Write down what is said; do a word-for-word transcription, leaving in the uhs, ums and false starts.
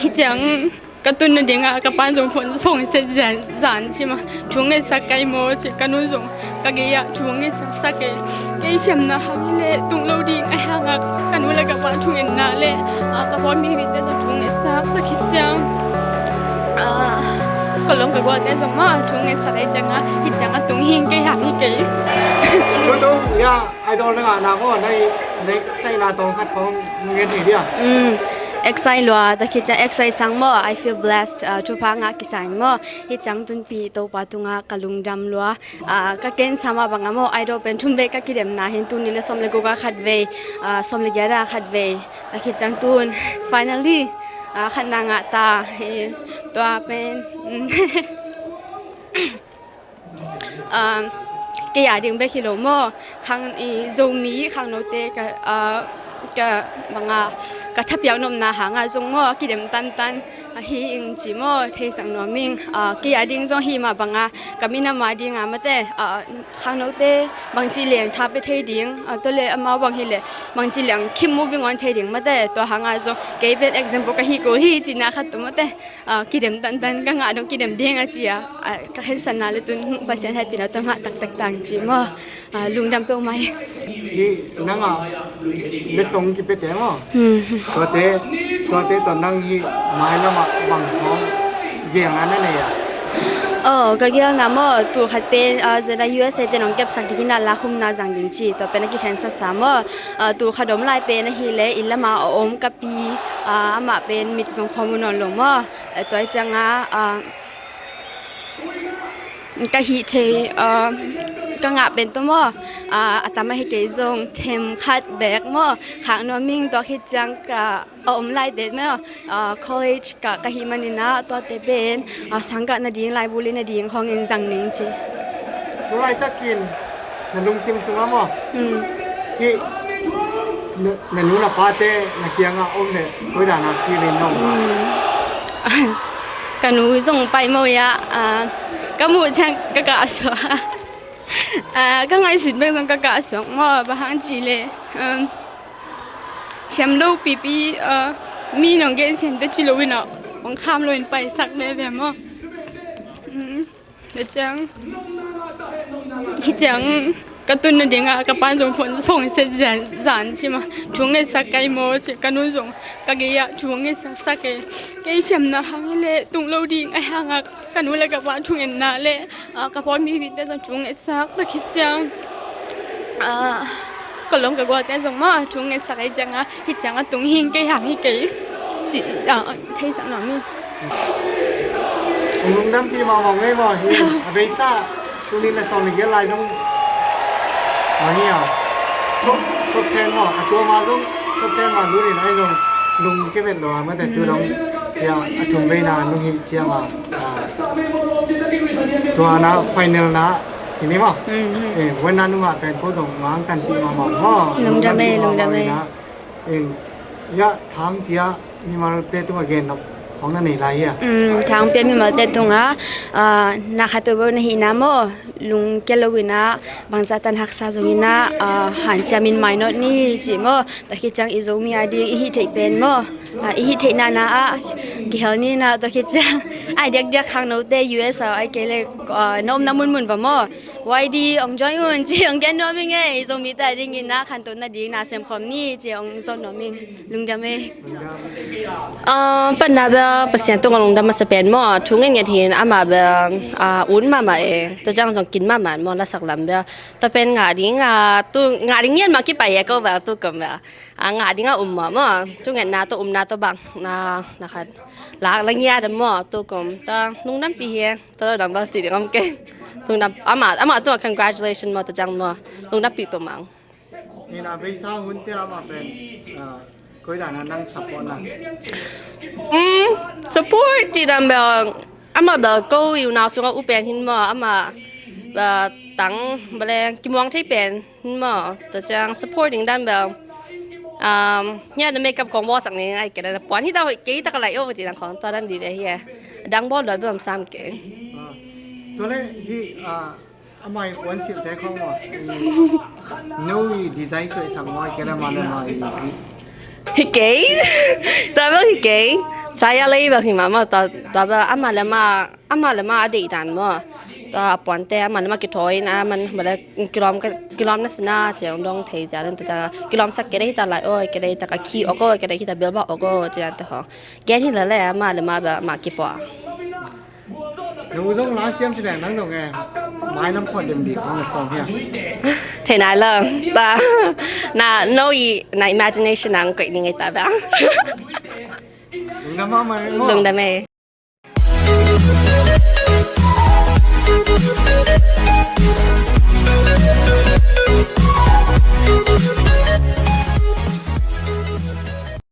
Hih ciang ka tun nadingah ka pa'n zong phone, phone set zan, zan ci mah, thu ngetsak ka hi maw ci, ka nu'n zong ka gei ah thu ngetsak sak e. Kei siamna hang hi leh tung lo ding ahih hangah ka nu le ka pa thungetna le, ah, ka pawlpi mite zong thu ngetsak, tua khit ciang, ah, ka lawm ka gualte zong mah thu ngetsak ahih ciangah, hih ciangah tung hi ing, kei hang hi kei. Tua tung, ya, idol na ngahna maw, na i next saina tawm khat khawng ngen hi dia. Mm, excite lua, tua khit ciang excite sang maw, I feel blessed, ah, thupha ngah kisang maw, hih ciang tunpi Topa tungah ka lungdam lua. Ah, ka ken sa mah bangah maw, idol pen thum vei ka kidemna hi in, tul nih le sawm le guk ah khat vei, ah, sawm le giat ah khat vei, tua khit ciang tun finally, ah, khatna ngah ta hi in, tua pen, mm, ah, kei a ding bek hi lo maw, khang i Zomi khangnote ka, ah, ka bangah ka thapiak nopna hangah zong maw, a kidem tantan ahi ing ci maw, theisak nuam ing. Ah, kei a ding zong hi mah bangah ka minam a dingah mate, ah, khangnote bangci leng tha pia thei ding, ah, tua le amau bang hi leh bangci leng keep moving on thei ding mate, tua hangah zong kei pen example ka hi kul hi cihna khat tua mate, ah, kidem tantan ka ngah dong kidem ding a ci a, ah, ka khensatna le tun Pasian hehpihna tua ngah taktak tang ci maw. Ah, lungdam peuhmah hi. Hi nang a le song kipete maw? Hmm. Tuate, tuate tawh nang hi mailam ah bang hong gelna na nei a? Oh, ka gelna maw, tul khat pen, ah, zeta U S A te nong kepsak ding in a, la khumna zang ding ci, tua pen a kikhensat sa maw. Ah, tul khat om lai pen ahih leh inn lam ah a om ka pi, ah, amah pen mit zong khawm uh nawn lo maw. Ah, tua ciangah, ah, ka hih thei, ah, ka ngah pen tua maw, ah, a tam ahi kei zong them khat bek maw, khak nuam ing. Tua khit ciang ka a om lai te maw, ah, college ka, ka hih manin a, tuate pen, ah, sang kah nading, laibu le nading khawng in zang ning ci. Tu laitakin na lungsim sungah maw? Hmm. Hih na, na nu na pate na kiangah om leh koi dan a feel in na om a? Hmm. Ka nu zong pai maw ia, ah, ka muh ciang ka kah suak. Ah, ka ngaihsut bek zong ka kah suak maw, bang hang cih leh, um, thiam lo pipi, ah, mi nong gen siam te ci lo in a, hong kham lo in paisak veve maw. Um. Tua ciang, hih ciang ka tun nadingah ka pa'n zong phone, phone set zan, zan ci mah, thu ngetsak ka hi maw ci, ka nu'n zong ka gei ah thu ngetsak sak e. Kei siamna hang hi leh tung lo ding ahih hangah ka nu le ka pa thungetna le, ah, ka pawlpi mite zong thu ngetsak, tua khit ciang, ah, ka lawm ka gualte zong mah thu ngetsak ahih ciangah, hih ciangah tung hi ing, kei hang hi kei ci, ah, theisak nuam hi. Hong lungdampih mahmah ngei maw hi. A beisa tuni na sawm le giat lai zong mah hi a, top, top ten maw, a tua ma zong top ten ma lut in ahi zong lungkia vet lo a, mate tu dong, ya, a thum veina nung hih ciang a, ah, tua na final na hi ni maw. Mm, mm. Eh, wen na nungah pen ko zong mang tanpih mahmah maw. Lungdam e, lungdam e. In, ya, thangpi a mimalte tungah gen nop khawng na nei lai hia? Mm, thangpi a mimalte tungah, ah, na khat peuhpeuh na hihna maw, lungkia lo in a, bangzah tan haksa zong in a, ah, hanciam in mainawt ni ci maw. Tua khit ciang i Zomi a ding i hih theih pen maw, ah, i hih theih nana ah kihel ni in a, tua khit ciang ai diakdiak khangnote U S a, ai kei le, ah, na omna munmun va maw, Y D hong join un ci hong gen nuam ing e, i Zomite a dingin a khantohna ding na sem khawm ni ci hong zawn nuam ing. Lungdam e. Ah, patna bel Pasian tungah lungdam masa pen maw, thu ngetnget hi in, amah bel, ah, ut mahmah e, tua ciang zong kin mahmah maw, lasak lam bel. Tua pen ngah ding, ah, tu ngah ding ngiat mah kipai e, ko bel tu kom bel, ah, ngah ding a um mah maw, thu ngetna tawh umna tawh bang na, na khat lak la ngiat a maw, tu kom. Tua lungdampih hi e. Tua lo dang bang ci ding om kei. Lungdam, amah, amah tungah congratulation maw, tua ciang maw, lungdampih peuhmah. Ni na beisa hunte amah pen, ah, koi dan a nang support na? Mm, support cih dan bel, amah bel ko i unau sungah u pen hi in maw, amah bel tang bel leng kimuang thei pen hi in maw, tua ciang support ding dan bel, um, hia na makeup khawng bawlsak ning, ai kei na puan hi ta hoih kei ta ka lai o cih dan khawng, tua dan vive hi e. Dang bawl luat bel om sam kei. Ah, tua leh hih, ah, amah i puansilhte khawng maw, no i design suaisak maw, ai kei le amah le amah i, Hi kei. Tua bel hi kei. Chaya lei bel hi mah maw. Tua, tua bel amah le amah, amah le amah a deih dan maw. Tua a puante amah le amah kithawi in a man bel kilawm ka, kilawm na sina ciang dong thei zia dong tua kilawm sak kei dei hi ta lai aw, kei dei hi ta ka khi awk aw, kei dei hi ta bilbah awk aw, ciang tua hong. Gen hi lele amah le amah bel amah kipuah. Nang zong la siam ci leng nang zong e. Mai lam khuan dem dik hong a sawm hiam? Thei nai lo. Ta. Na no i na imagination ang koih ni ngai ta bang. Lungdam mah mai. Lungdam e.